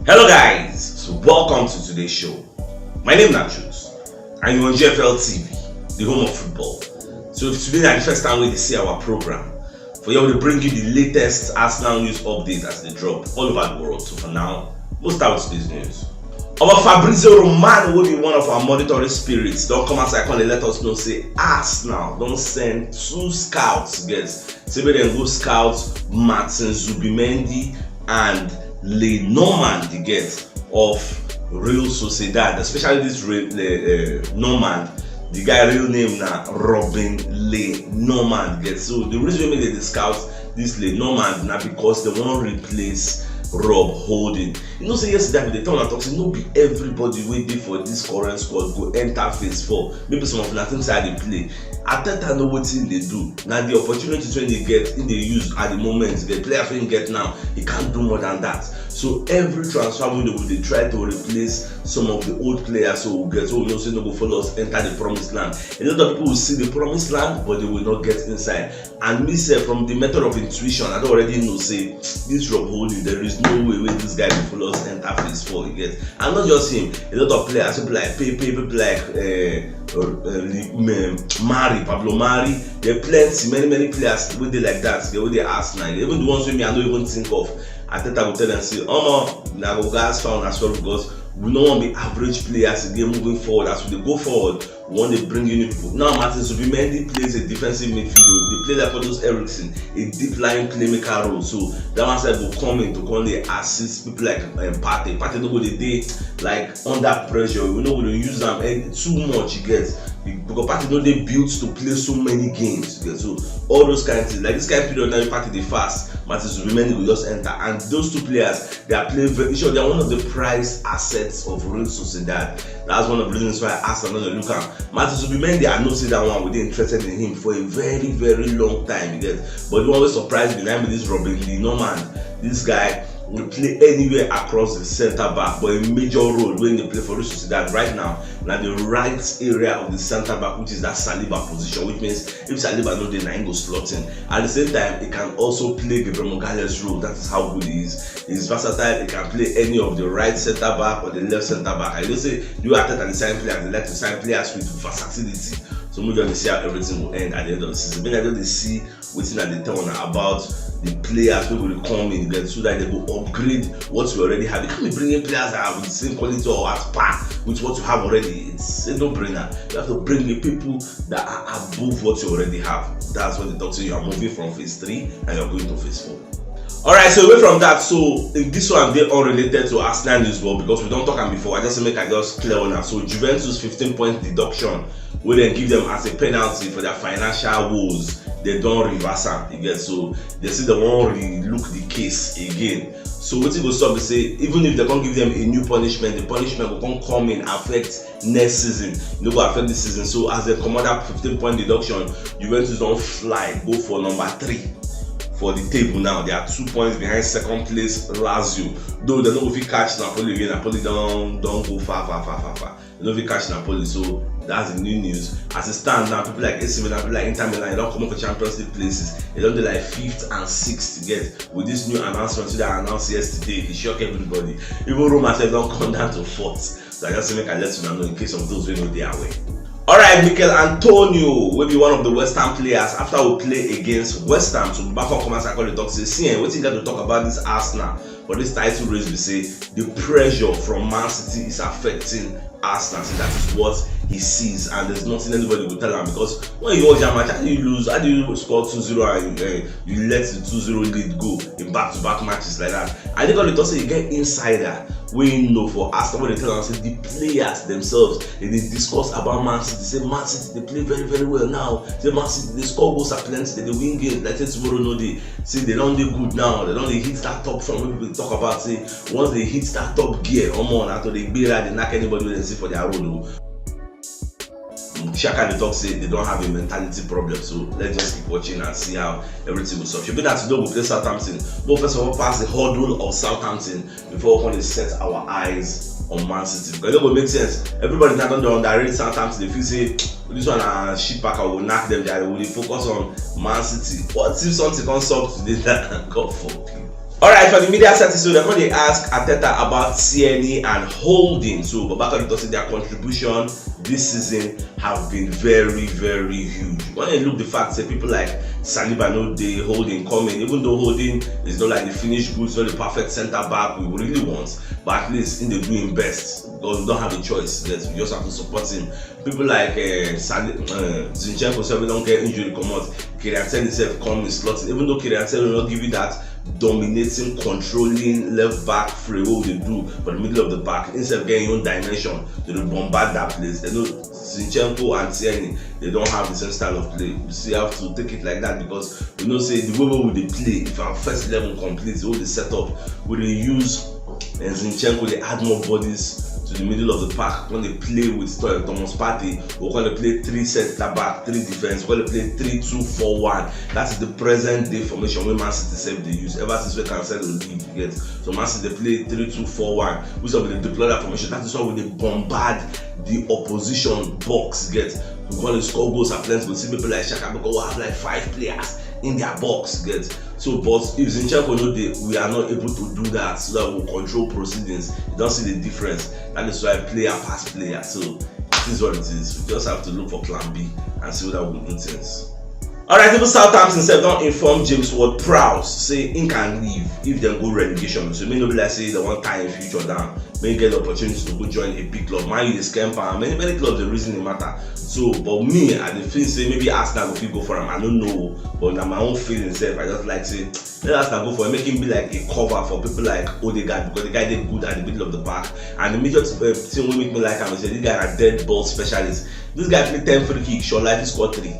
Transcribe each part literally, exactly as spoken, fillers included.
Hello guys, so welcome to today's show. My name na Truth and you're on G F L T V, the home of football. So if today na the first time wey you dey see our program, for here we dey bring you the latest Arsenal news updates as they drop all over the world. So for now, we'll start with today's news. Our Fabrizio Romano, wey be one of our monitoring spirits, don come outside come dey let us know say Arsenal don send two scouts, get, say make dem go scout Martin Zubimendi and Le Normand, you get, of Real Sociedad, especially this Re- uh, uh, Normand. The guy real name na Robin Le Normand, get. So the reason wey make dem dey scout this Le Normand na because dem wan replace Rob Holding. You know say yesterday I bin dey tell una talk say no be everybody wey dey for this current squad go enter phase four. Maybe some of una think say I dey play. Arteta know wetin he dey do. Na the opportunities wey he get, he dey use at the moment. The players wey he get now, he can't do more than that. So every transfer window we dey try to replace some of the old players so we get, so we know say no go follow us enter the promised land. A lot of people will see the promised land, but they will not get inside. And me sef, from the method of intuition, I don already know say this Rob Holding, there is no way wey this guy go follow us enter phase four, you get. And not just him, a lot of players, people like Pepe, people like uh, uh, um, Mari, Pablo Mari, there are plenty, many, many players wey dey like that, wey dey Arsenal. Even the ones wey me I no even think of, Arteta go tell them say, "Omo, na go guys found as well," because we no wan be average players again moving forward. As we dey go forward, we wan dey bring in new people. Now Martin Zubimendi plays a defensive midfield. He dey play like all those Eriksen, a deep lying playmaker role. So that one side go come in to come dey assist people like um, Partey. Partey no go dey dey like under pressure. We no go dey use am any, too much, you get. Because Partey no dey built to play so many games, you get. So all those kind of things, like this kind of period now, Partey dey fast, Martin Zubimendi go just enter, and those two players, they are playing very sure they are one of the price assets of Real Sociedad. That's one of the reasons why Arsenal no dey look am. Martin Zubimendi, I know say that one, we dey interested in him for a very, very long time, you get. But the one wey surprise me na be this Robin Le Normand. This guy will play anywhere across the center back, but a major role wey he dey play for Real Sociedad right now na the right area of the center back, which is that Saliba position, which means if Saliba no dey, na him go slot in. At the same time, he can also play Gabriel Magalhaes role. That is how good he is. He's versatile. He can play any of the right center back or the left center back. I know say you Arteta dey sign players, they like to sign players with versatility. So we just dey see how everything will end at the end of the season. Make I just dey see wetin I dey tell una about the players wey go dey come in, get, so that they go upgrade what you already have. You can't be bringing players that are with the same quality or at par with what you have already. It's a no-brainer. You have to bring in people that are above what you already have. That's when they talk say you are moving from phase three and you're going to phase four. All right, so away from that, so in this one, they unrelated to Arsenal news, but because we don't talk am before, I just make I just clear on that. So Juventus fifteen point deduction wey dem give them as a penalty for their financial woes, they don reverse am, you get. So they say they wan re-look the case again. So wetin go stop be say even if they come give them a new punishment, the punishment go come come in affect next season. E no go affect this season. So as they comot that fifteen point deduction, Juventus don fly go for number three for the table now. They are two points behind second place Lazio. Though they no go fit catch Napoli again. Napoli don don go far, far, far, far, far. They no fit catch Napoli. So that's the new news. As it stand now, people like A C Milan, people like Inter Milan, they don comot for Champions League places. They don dey like fifth and sixth, you get, with this new announcement wey they announce yesterday. E shock everybody. Even Roma sef don come down to fourth. So I just say make I let una know in case of those wey no dey aware. All right, Michail Antonio, wey be one of the West Ham players, after we play against West Ham, so Bafon come outside come dey talk say, see, eh, wetin you get to talk about this Arsenal for this title race be say the pressure from Man City is affecting Arsenal. Say that is what he sees, and there's nothing anybody go tell am, because when you watch that match, how do you lose? How do you score two zero and you, uh, you let the two zero lead go in back-to-back matches like that? And they don dey talk say you get insider wey know for Arsenal, wey dey tell am say the players themselves, they dey discuss about Man City, say Man City dey play very, very well now, say Man City dey score goals at plenty, they dey win games like say tomorrow no dey, say they don dey good now, they don dey hit that top form wey people dey talk about, say once they hit that top gear, omo, na to dey gbera, dey knack anybody wey dem see for their road o. Xhaka dey talk say they don have a mentality problem, so let's just keep watching and see how everything will solve. Shebi na today we play Southampton, but first of all pass the hurdle of Southampton before we come dey set our eyes on Man City, because e no go make sense. Everybody now don dey underrate Southampton. They feel say this one na shit pack, we go knack them. They will dey focus on Man City. What if something come sup today? God forbid. Alright, for the media side, so dem come dey ask Arteta about Tierney and Holding. So Baba Kali talk say their contribution this season have been very, very huge. When you look the fact say people like Saliba no dey, Holding coming, even though Holding is not like the finished goods, not the perfect centre back we really want, but at least he dey do him best because we don't have a choice. Yes, we just have to support him. People like uh, Sali, uh, Zinchenko sef wey don get injury comot, Kieran Tierney sef come in slotting, even though Kieran Tierney no give you that dominating, controlling left back free wey we dey do for the middle of the park. Him sef get him own dimension to dey bombard that place. Dem know Zinchenko and Tierney, they don't have the same style of play. We still have to take it like that because we know say the way wey we dey play, if our first eleven complete, the way we dey set up, we dey use and Zinchenko dey add more bodies to the middle of the park. When they play with Thomas Partey, we call dey play three centre back, three defence, we call dey play three two four one. That is the present day formation wey Man City sef dey use ever since wey Cancelo leave, you get. So Man City dey play three two four one. We sef we dey deploy that formation. That is why we dey bombard the opposition box, you get. We call dey score goals at plenty. We see people like Xhaka because we have like five players in their box, you get. So, but if Zinchenko no dey, we are not able to do that, so that we control proceedings. You don see the difference. That is why player pass player. So it is what it is. We just have to look for plan B and see how we do things. Alright, even Southampton sef don inform James Ward-Prowse say he can leave if dem go relegation. So make e no be like say dem wan tie him future down. Make him get the opportunity to go join a big club. Man U dey scam am. Many, many clubs dey reason the matter. So, but me, I dey feel say maybe Arsenal go fit go for am. I no know, but na my own feeling sef. I just like say let Arsenal go for him, make him be like a cover for people like Odegaard because the guy dey good at the middle of the park. And the major uh, thing wey make me like am is say this guy na dead ball specialist. This guy play ten free kick, sure life he score three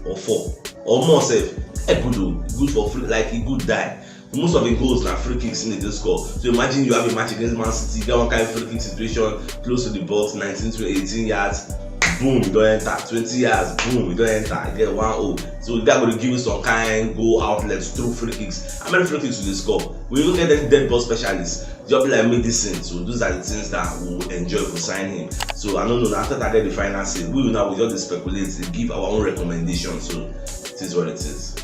or four or more sef. E good o, good for free, like e good die. Most of him goals na free kicks he dey score. So imagine you have a match against Man City, you get one kind free kick situation close to the box, nineteen to eighteen yards, boom, you don enter. Twenty yards, boom, you don enter. You get one oh. So that go dey give you some kind goal outlets through free kicks. How many free kicks you dey score? We even get any dead ball specialists. Just be like medicine. So those are the things that we will enjoy if we sign him. So I don't know. After that, get the final say. We will now we just dey speculate, dey give our own recommendation. So it is what it is.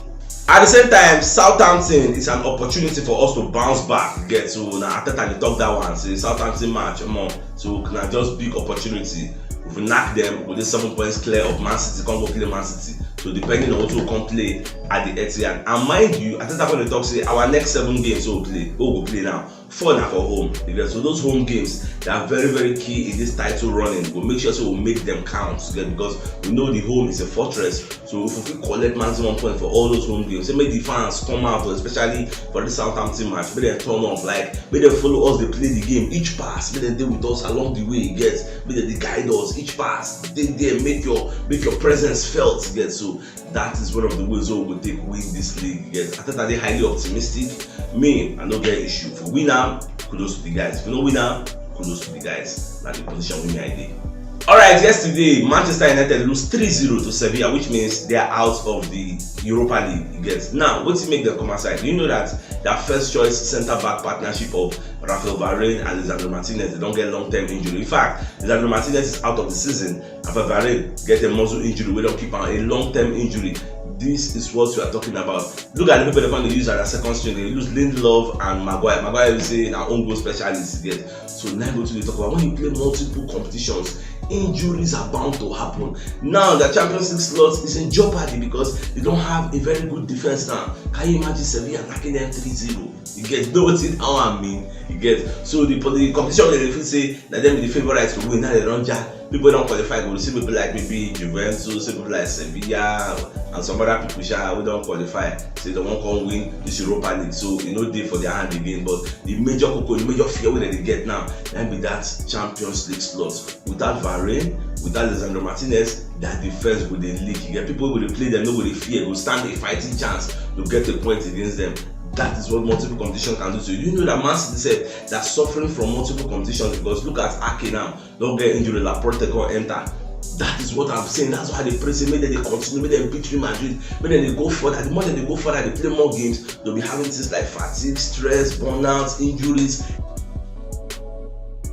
At the same time, Southampton is an opportunity for us to bounce back. You get, so na Arteta dey talk that one. Say Southampton match, omo. So na just big opportunity. If we knock them, we dey seven points clear of Man City. Come go play Man City. So depending on who we come play at the Etihad. And mind you, Arteta come dey talk say our next seven games wey we play, wey we go play now, four na for home. You get, so those home games, they are very, very key in this title running. We make sure say we make them count, you get, because we know the home is a fortress. So if we fit collect maximum point for all those home games, say make the fans come out, especially for the Southampton match, make dem turn up, like, make dem follow us dey play the game. Each pass, make dem dey with us along the way, you get, make dem dey guide us. Each pass, dey there, make your, make your presence felt, you get. So that is one of the ways wey we go take win this league, you get. Arteta dey highly optimistic. Me, I no get issue. If we win am, kudos to the guys. If we no win am, kudos to the guys. Na the position wey me I dey. Alright, yesterday Manchester United lose three zero to Sevilla, which means they are out of the Europa League, you get. Now, wetin make them come outside? Do you know that their first choice centre back partnership of Rafael Varane and Lisandro Martinez, they don get long term injury? In fact, Lisandro Martinez is out of the season. Rafael Varane get a muscle injury wey don keep am, a long term injury. This is what we are talking about. Look at the people dem come dey use as their second string. Dem use Lindelof and Maguire. Maguire, we say, na own goal specialist, you get. So na wetin we dey talk about. When you play multiple competitions, injuries are bound to happen. Now the Champions League slot is in jeopardy because they don't have a very good defense now. Can you imagine Sevilla knocking them three zero? You get, know wetin that one mean? You get. So the, the competition wey dem dey feel say na dem be the favourites to win, now dem don ja. People wey don qualify go, see people like maybe Juventus, see people like Sevilla, and some other people sha wey don qualify say dem wan come win this Europa League. So e no dey for their hand again. But the major koko, the major fear wey dem dey get now, na be that Champions League slot. Without Varane, without Lisandro Martinez, their defense go dey leak. You get, people wey go dey play them no go dey fear, go stand a fighting chance to get a point against them. That is what multiple competition can do to you. You know that Man City sef, they are suffering from multiple competitions because look at Ake now, don get injury, Laporte come enter. That is what I'm saying. That's why I dey pray say make dem dey continue, make dem beat Real Madrid, make dem dey go further. The more dem dey go further, dey play more games, they'll be having things like fatigue, stress, burnout, injuries.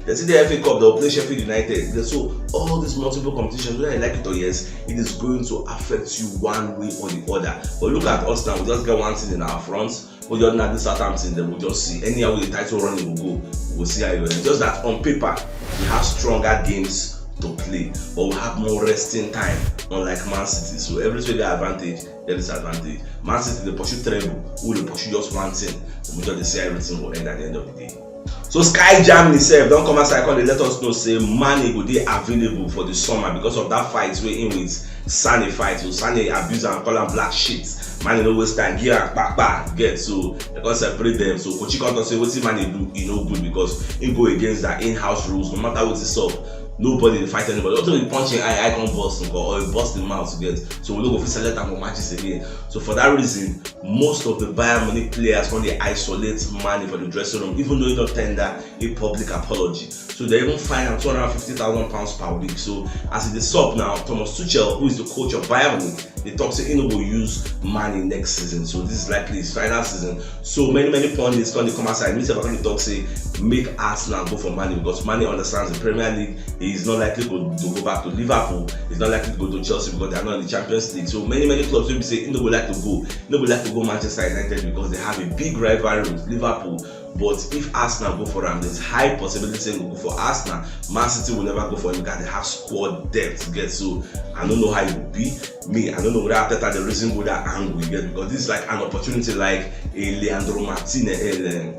Dem see the F A Cup, they'll play Sheffield United. So all these multiple competitions, whether you like it or yes, it is going to affect you one way or the other. But look at us now, we just get one thing in our front. But just now, this Southampton, they will just see. Anyhow the title running will go, we'll see how it runs. Just that on paper, we have stronger games to play, but we have more resting time, unlike Man City. So every single advantage, there is advantage. Man City, they pursue treble, who they pursue just one thing. We just dey see how everything will end at the end of the day. So Sky Germany sef don come outside come dey let us know say Mane go dey available for the summer because of that fight wey im with Sane fight. So Sane abuse am, call am black shit. Mane no waste time, give am kpakpa, get. So they come separate them. So Kochi come talk say wetin Mane do, e no good because im go against their in-house rules. No matter wetin sup, nobody dey fight anybody. Also, he punch him eye, eye come burst, or he burst him mouth, get. So we no go fit select am for matches again. So for that reason, most of the Bayern Munich players come dey isolate Mane for the dressing room, even though he don tender a public apology. So they even fine am two hundred fifty thousand pounds per week. So as e dey sup now, Thomas Tuchel, who is the coach of Bayern Munich, dey talk say he no go use Mane next season. So this is likely his final season. So many, many pundits come dey come outside. Me sef, I come dey talk say make Arsenal go for Mane because Mane understands the Premier League. He is not likely go, to go back to Liverpool. He's not likely to go to Chelsea because they are not in the Champions League. So many, many clubs wey be say he no go like to go. He no go like to go Manchester United because they have a big rivalry with Liverpool. But if Arsenal go for am, there's high possibility say he go go for Arsenal. Man City will never go for him because they have squad depth, get. So I don't know how it will be. Me, I don't know whether Arteta dey reason go that angle, you get, because this is like an opportunity like a Leandro Martinez, a,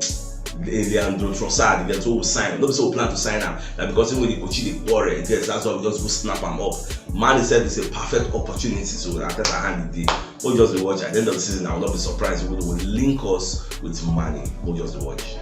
a Leandro Trossard, you get, who we sign. No be say we plan to sign am. Na because when the coach dey quarrel, you get, that's why we just go snap am up. Mane sef is a perfect opportunity, so Arteta hand e dey. We'll just dey watch. At the end of the season, I will not be surprised if we will link us with Mane. We'll just dey watch.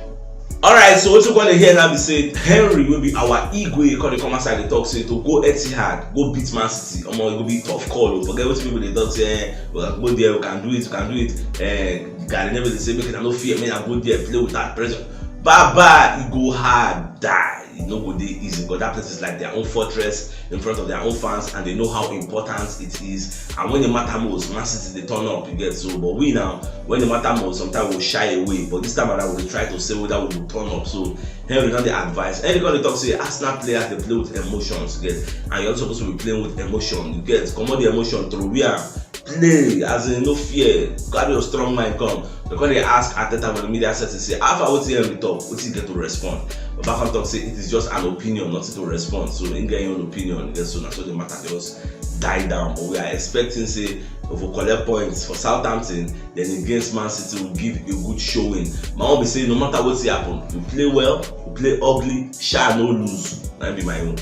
Alright, so wetin we come dey hear now be say Henry, wey be our Igwe, come dey come outside dey talk say to go Etihad, go beat Man City. Omo, e go be tough call o. Forget wetin people dey talk say, eh, we can go there, we can do it, we can do it. Eh, Gary Neville dey say make una no fear, make una go there, play without pressure. Baba, e go hard die. E no go dey easy because that place is like their own fortress in front of their own fans, and they know how important it is. And when e matter most, Man City dey turn up, you get. So, but we now, when e matter most, sometimes we shy away. But this time around, we dey try to say whether we go turn up. So Henry don dey advise. Henry come dey talk say Arsenal players dey play with emotions, you get, and you're not supposed to be playing with emotion, you get. Comot the emotion, throw away am, play, as in, no fear, carry your strong mind come. They come dey ask Arteta for the media setting say, how far, wetin Henry talk, wetin he get to respond? Baba come talk say it is just an opinion, nothing to respond. So he get him own opinion, you get. So na so the matter just die down. But we are expecting say if we collect points for Southampton, then against Man City, we give a good showing. My own be say no matter wetin happen, we play well, we play ugly, sha no lose. Na be my own.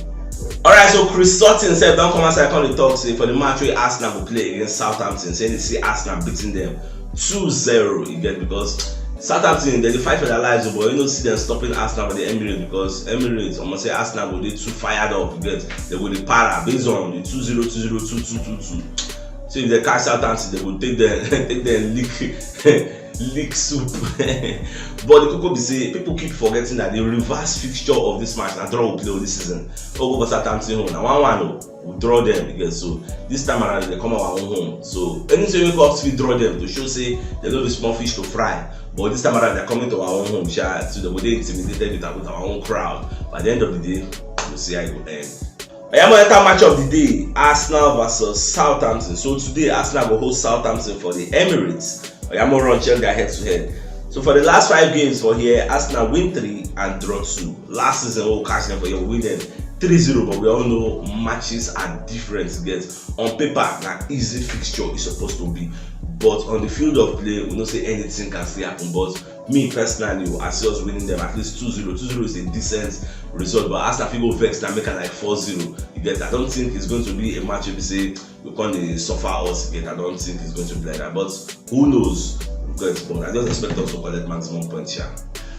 Alright, so Chris Sutton sef don come outside come dey talk say for the match wey Arsenal go play against Southampton, say they see Arsenal beating them two zero, you get, because Southampton, they dey fight for their lives, but you know, see them stopping Arsenal for the Emirates, because Emirates, I must say, Arsenal go dey too fired up, you get, they go dey para based on the two zero, two zero, two two, two two. So if they catch Southampton, they go take them, take them lick, lick soup. But the koko be say people keep forgetting that the reverse fixture of this match na draw we play this season. Ogo for Southampton home na one one o. We draw them, you get. So this time around, they come our own home. So anything we go fit draw them to show say they no be small fish to fry. But this time around, they're coming to our own home, sha. So they go dey intimidated with, with our own crowd. By the end of the day, we'll see how it go end. Oyamo enter match of the day: Arsenal versus Southampton. So today, Arsenal go host Southampton for the Emirates. Oyamo run check their head to head. So for the last five games for here, Arsenal win three and draw two. Last season, we catch them for here, we win them three zero, but we all know matches are different, get. On paper, na easy fixture is supposed to be, but on the field of play, we know say anything can still happen. But me personally, I see us winning them at least two zero. Two zero is a decent result, but Arsenal fit go vex na make am like four zero. You get, I don't think it's going to be a match wey be say we come dey suffer us, you get. I don't think it's going to be like that, but who knows? Because, but I just expect us to collect maximum points, sha.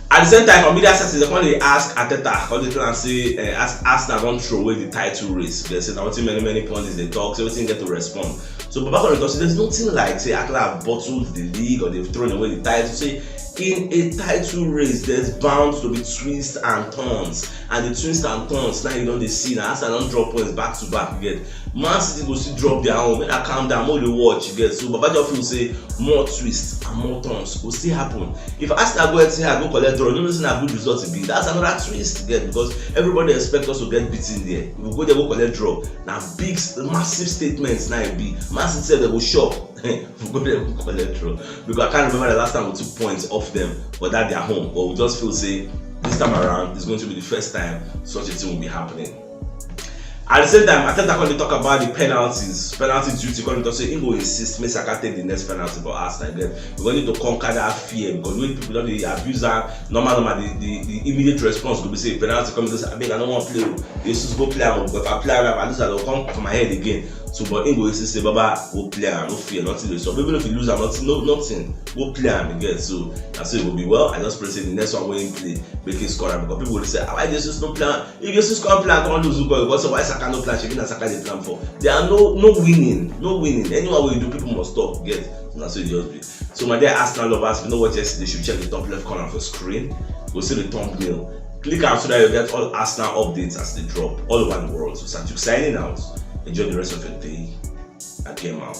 At the same time, for media settings, they come dey ask Arteta, come dey tell am say, eh, Ars-, Arsenal don throw away the title race. They say na wetin many, many pundits dey talk, say wetin get to respond. So Baba come dey talk say there's nothing like say Arteta have bottled the league or they've thrown away the title. Say in a title race, there's bound to be twists and turns, and the twists and turns now you don dey see. Now Arsenal don drop points back to back, you get. Man City go still drop their own. Make I calm down, make we dey watch, you get. So Baba just feel say more twists and more turns go still happen. If Arsenal go Etihad go collect draw, you know say na good result e be. That's another twist, you get, because everybody expect us to get beaten there. If we go there go collect draw, na big, massive statement na e be. Man City sef, they go shock. We go there, we go collect draw. Because I can't remember the last time we took points off them, but that their home. But we just feel say this time around is going to be the first time such a thing will be happening. At the same time, Arteta come dey talk about the penalties, penalty duty. Come dey talk say he go insist make Saka take the next penalty for Arsenal again. We go need to conquer that fear because when people don dey abuse am, normal normal the, the, the immediate response go be say penalty come, go say abeg I no wan play o, Jesus go play am o, but if I play am I lose am, go come for my head again. So but he go insist say baba go play am, no fear, nothing dey sup, even if you lose am, nothing, no nothing, go play am again. So na so e go be. Well, I just pray say the next one wey he play make he score am because people go dey say ah why Jesus no play am. If Jesus come play and come lose, who go, because why Saka no play am? Shebi na Saka dey play am for. There are no no winning, no winning. Anyone wey you do, people must talk. Get, na so e just be. So my dear Arsenal lovers, if you no watch yesterday, you should check the top left corner of your screen. Go see the thumbnail. Click am so that you get all Arsenal updates as they drop all over the world. So Satuk signing out. Enjoy the rest of your day. I came out.